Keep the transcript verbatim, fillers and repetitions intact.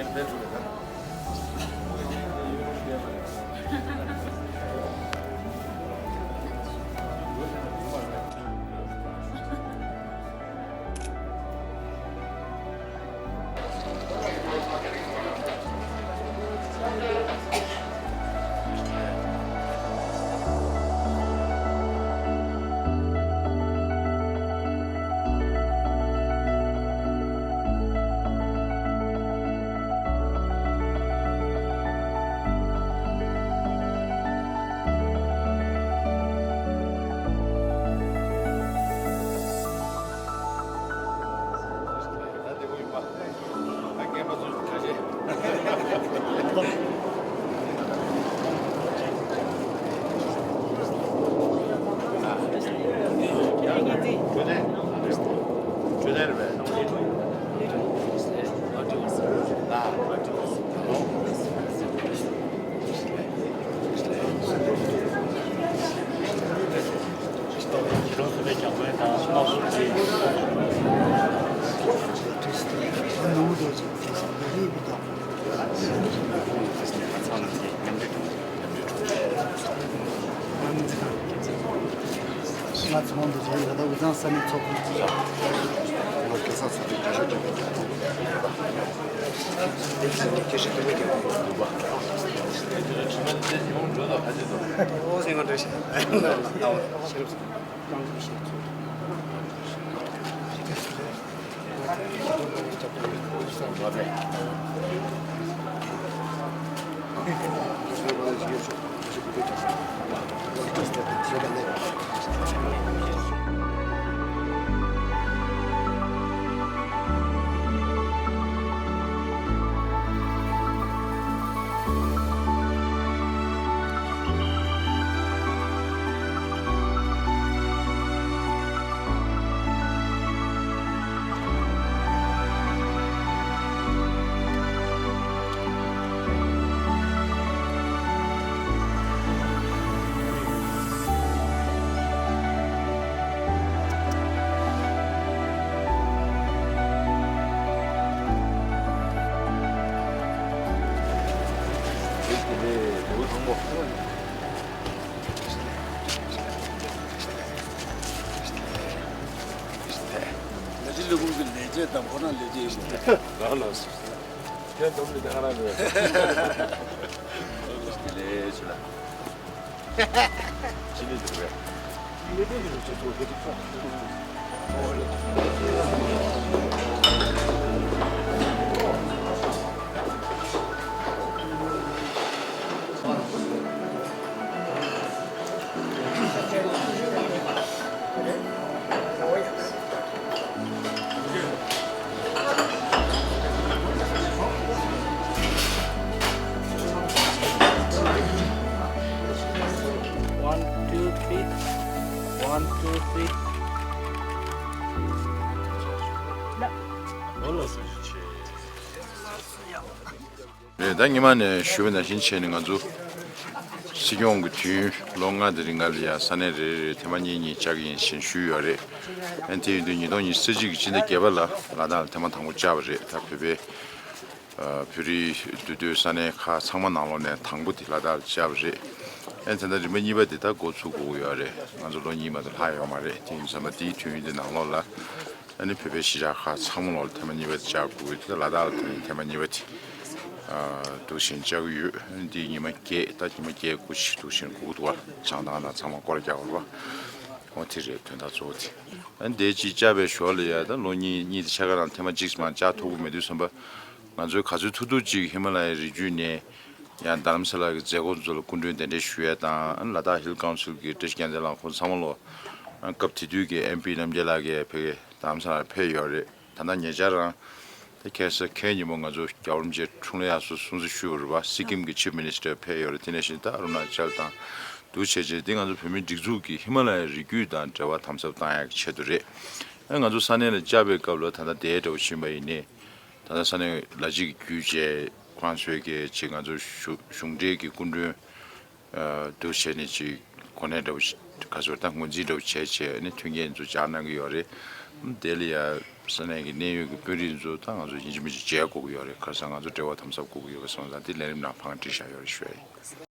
ལས་བྱེད་ལས་ཁུངས་ཀྱི་ལས་བྱེད་དང་ཁོ་ན་ལས་བྱེད་ཡིན། ལགས་ལགས། ཁྱོད་འཛོམས་ནས་ད་ག་རང་རེད། ལས་བྱེད་ལ། ཅི་ནས་འདུག་རེད། One, two, three. One, two, three. རེད། ད་ཉི་མ་ནས་ཞུས་པ་ནང་བཞིན་བྱས་ནས་ང་ཚོ་སྲིད་སྐྱོང་གི་དུས་ཡུན་ལོ་ལྔ་དེ་རིང་ལ་ཡ་ས་གནས་རེ་རེ་ཐེངས་མ་གཉིས་གཉིས་བཅར་གྱི་ཡིན་ཞེས་ཞུས་ཡོད་རེད། ཨ་ནི་དེ་ཡིན་དུས་ཉིས་སྟོང་ཉི་ཤུ་རྩ་གཅིག་གི་སྤྱི་ཟླ་བརྒྱད་པ་ལ་ལ་དྭགས་ལ་ཐེངས་མ་དང་པོ་བཅར་བ་རེད། ད་བོད་པའི་ཨ་བོད་རིགས་འདུས་སྡོད་ས་གནས་ཁག་ཚང་མ་ནང་ལོགས་ནས་དང་པོ་དེ་ལ་དྭགས་ལ་བཅར་བ་རེད། ཨ་ནི་ད་ལྟ་རིམ་པ་གཉིས་པ་དེ་ད་འགོ་ཚུགས་དགོས་ཀྱི་ཡོད་རེད། ང་ཚོ་ལོ་གཉིས་མ་གཏོགས་ལྷག་ཡོད་མ་རེད། དེ་ཡིན་ཙང་མ་དེའི་དུས་ཡུན་དེ་ནང་ལོགས་ལ་ཨ་ནི་བོད་པའི་གཞིས་ཆགས་ཁག་ཚང་མ་ལོགས་ལ་ཐེངས་མ་གཉིས་པ་དེ་བཅར་དགོས་ཀྱི་ཡོད། དེ་ལ་དྭགས་ལ་ཐེངས་མ་གཉིས་པ་དེ་ཨ་འདུག་བཞིན་བཅར་གྱི་ཡོད། ཨ་ནི་དེ་ཉི་མ་བརྒྱད། ད་ཉི་མ་བརྒྱད་དགུ་ཞིག་འདུག་བཞིན་སྒུག་འདུག་བ། བྱང་ཐང་དང་ཚང་མ་སྐོར་རྒྱག་དགོས་རེད་བ། འོ་དེ་རེད། དོན་དག་གཙོ་བོ་དེ། ཨ་ནི་དེ་གཅིག་བཅར་བའི་ཞོར་ལ་ཡ་ད་ལོ་གཉིས་གཉིས་དེ་ཆ་ག་རང་ཐེངས་མ་གཅིག་མ་བཅར་ཐུབ་ཀྱི་མེད་དུས་ཙམ་པ། ང་ཚོའི་ག་ཚོད་ཐུབ་ཐུབ་ཅིག་ཧི་མ་ལ་ཡའི་རི་རྒྱུད་ནས་ཡང་རྡ་རམ་ས་ལ་གི་མཛད་སྒོ་ཚོ་ལ་སྐུ་མགྲོན་གདན་འདྲེན་ཞུ་ཡས་དང་། ཨ་ནི་ལ་དྭགས་ཧིལ་ཀའུན་སིལ་གི་བཀྲ་ཤིས་རྒྱལ་མཚན་ལགས་ཁོང་ཚང་མ་ལོ། ཨ་སྐབས་དེ་དུས་ཀྱི་ཨེམ་པི་རྣམ་རྒྱལ་ལགས་ཀྱིས་ཕ་གི་རྡ་རམ་ས་ལར་ཕེབས་ཡོད་རེད། ད་ལྟ་ཉེ་ཆར་རང་ད་ཁ་སང་ཁ་ཉིན་མོ་ང་ཚོ་རྒྱལ་བ་རིན་པོ་ཆེ་འཁྲུངས་ལྷ་དབྱར་གསོལ་སྲུང་བརྩི་ཞུས་པ་རེད་བ། སི་ཀིམ་གྱི་ཆིབ་མི་ནི་སི་ཊར་ཕེབས་ཡོད་རེད། དེ་ནང་བཞིན་ད་ཨ་རུ་ན་ཅལ་དང་འདུག་བྱས་བྱས་འདི་ང་ཚོ་བོད་མིའི་སྒྲིག་འཛུགས་ཀྱི་ཧི་མ་ལ་ཡའི་རི་རྒྱུད་དང་འབྲེལ་བ་དམ་ཟབ་བཏང་ཡག་གི་ཆེད་དུ་རེད། ཨ་ང་ཚོ་ས་གནས་ལ་བཅར་བའི་སྐབས་ལ་ད་ལྟ་དེ་འདྲ་བོ་ཕྱིན་པ་ཡིན་ནའི། ད་ལྟ་ས་གནས་ལ་གཅིག་བརྒྱུད་བྱས་ཁོང་ཚོའི་གི་ཅིག་ང་ཚོ་གཞུང་གཞུང་འབྲེལ་གྱི་སྐུ་མགྲོན་ཨ་འདུག་བྱས་ནས་ཅིག་གོ་གནས་འདྲ་བོ་ཞིག་ ག་ཚོད་ད་ངོས་འཛིན་འདྲ་པོ་བྱས་བྱས་ནས་མཐུན་རྐྱེན་ཚོ་སྦྱར་གནང་གི་ཡོད་རེད། དེ་ལ་ཡ་ས་གནས་ཀྱི་གནད་ཡོད་ཀྱི་དཔོན་རིགས་ཚོ་ད་ང་ཚོ་ཡིན་གཅིག་མིན་གཅིག་མཇལ་དགོས་ཀྱི་ཡོད་རེད། ཁ་སང་ང་ཚོ་འབྲེལ་བ་དམ་ཟབ་དགོས་ཀྱི་ཡོད་པ་སོང་ཙང་དེ་ལས་རིམ་ནང་ཕར་བྲིས་བཞག་ཡོད་རེད་ཞུ་ཡ་ཡིན།